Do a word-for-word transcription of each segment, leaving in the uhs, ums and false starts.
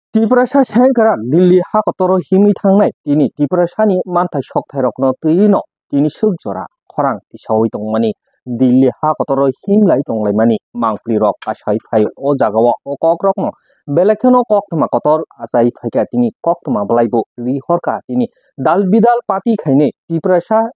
Tiprasa sengkrak Delhi ha kotoro himwi thangnai tini Tiprasani manthai sokthai rokno twi no tini swk jora khorang tisawi tongmani Delhi ha kotoro himlai tonglaimani mangpli rok kasai phai o jaga o o kok rokno belai kheno koktwma kotor achai phaikha tini koktwma bwlaibo ri horkha tini dal bidal party khainai Tiprasa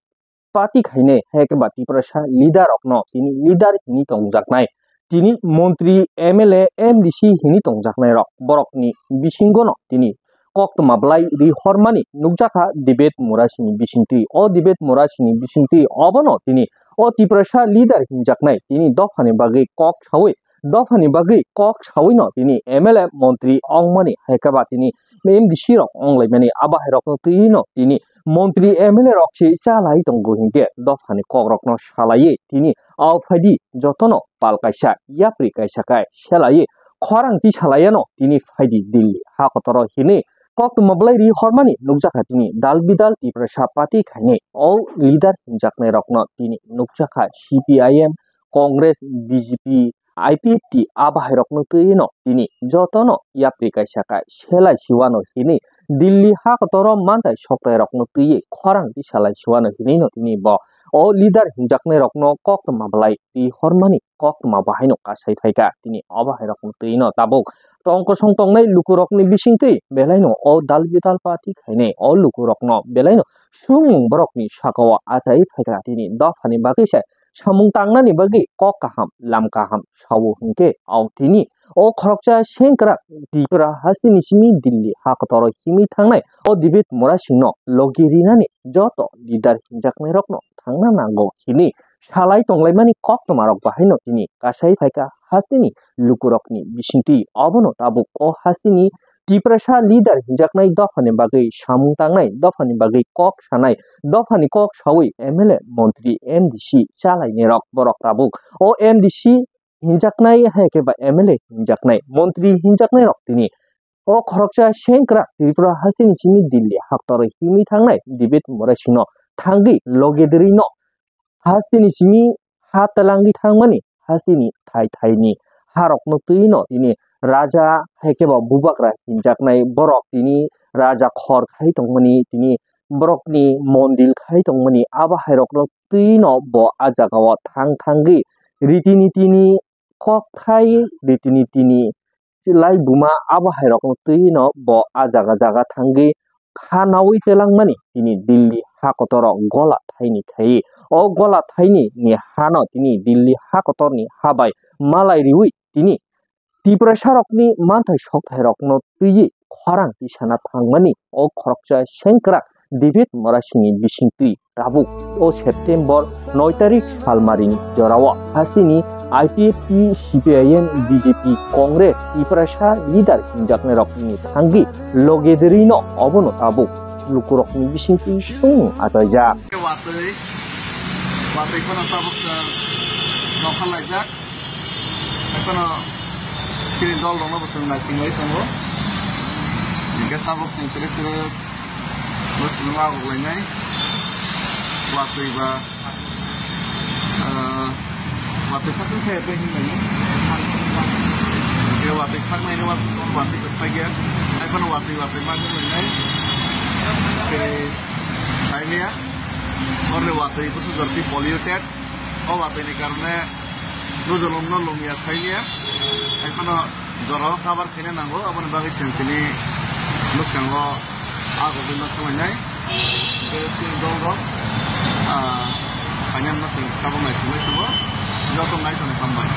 party khainai, hai khe ba Tiprasa leader rokno tini leader hini tongjaknai, tini montri, M L A, M D C hini tongjaknai rok, borokni bisingo no tini koktwma bwlai ri hormani nukjakha debate murasini bisingtwi. O debate murasini bisingtwi obono tini o Tiprasa leader hinjaknai tini dophani bagwi kok sawi, dophani bagwi kok sawi no tini M L A montri ongmani, hai khe ba tini M D C rok onglaimani, abo hai rokno twi no tini montri M L A rok se cha lai tongo hinkhe dophani kok rokno salaiwi tini o phaidi jotono pal kaisa yapri kaisa kai selaiwi khorang tisalaiano tini phaidi Delhi ha kotoro hinwi koktwma bwlai ri hormani nukjakha tini dal bidal Tiprasa party khainai o leader hinjaknai rokno tini nukjakha C P I M, Congress, B J P, I P F T a bahai rokno twi no tini jotono yapri kaisa kai selai siwano hinwi Delhi ha kotoro mantai soktai rokno twiwi khorang tisalai siwano hinwi no tini bo o leader hinjaknai rokno koktwma bwlai twi hormani koktwma bahaino kasai phaikha tini o bahai rokno twi no tabuk tong kosong tongnai lukurokni bisingtwi belaino o dal bidal party khainai o lukurokno belaino sumung borokni sakao achai phaikha tini dophani bagwi se samung tangnani bagwi kok kaham, lam kaham sao hinkhe, o tini o khoroksa sengkrak Tripura hasteni simi Delhi ha kotoro himwi thangnai o David Murasingno logi rinani joto leader hinjaknairokno thangna nango hini salai tonglaimani koktwmarok bahaino tini kasai phaikha hasteni lukurokni bisingtwi. Obono tabuk o hasteni Tiprasa leader hinjaknai dophani bagwi samung tangnai, dophani bagwi kok sanai, dophani kok sawi M L A, montri, M D C chalainairok borok tabuk. O M D C hinjaknai hai khe ba M L A hinjaknai, montri hinjaknairok tini o khoroksa sengkrak Tripura hasteni simi Delhi haktorwi himwi thangnai David Murasingno thangwi logi dirino hasteni simi ha twlangwi thangmani hasteni thai thaini harokno twi no tini raja hai khe ba bubagra hinjaknai borok tini raja khor khai tongmani tini borokni mondil khai tongmani abo hairokno twi no bo a jagao thang thangwi riti nitini kok khai riti nitini lai buma abo hairokno twi no bo a jaga jaga thangwi ha nawi telangmani tini Delhi ha kotoro gola thaini khai. O gola thaini ni hano tini Delhi ha kotorni ha bai malai riwi tini Tiprasarokni manthai sokthairokno twiwi khorang tisana thangmani o khoroksa sengkrak David Murasingni bisingtwi tabuk o September noi tarik salmarini jorao hasteni I P F T, C P I M, B J P, Congress, Tiprasa leader hinjaknairokni thangwi loge derino obono tabuk lukurokni bisingtwi sung achaijak. Watwi, watwi phano tabuk, uh, nokha laijak. Ekhano chini dol rokno bo chwng naisingwi tongo. Hinkhe tabuk chwng kwrwk kwrwk bwskango aguklainai. Watwi ba, ah, watwi thakwi khe bai hinlainai. Hinkhe watwi thaknaini uansukmung watwi kwthai khe. Ekhano watwi watwi ma hinlainai. Tei saimaya. Orni watwi bwswk jor twi polluted. O watwini karone Nujulumno lumya sailiya, hai phano jorao cover khaina nango, aboni bagwi chwng tini bwskango a gobino thanglainai. Tei chini dolrok, ah, phainai hwnba chwng tabuk naisingwi tongo, joto naithokni hambai.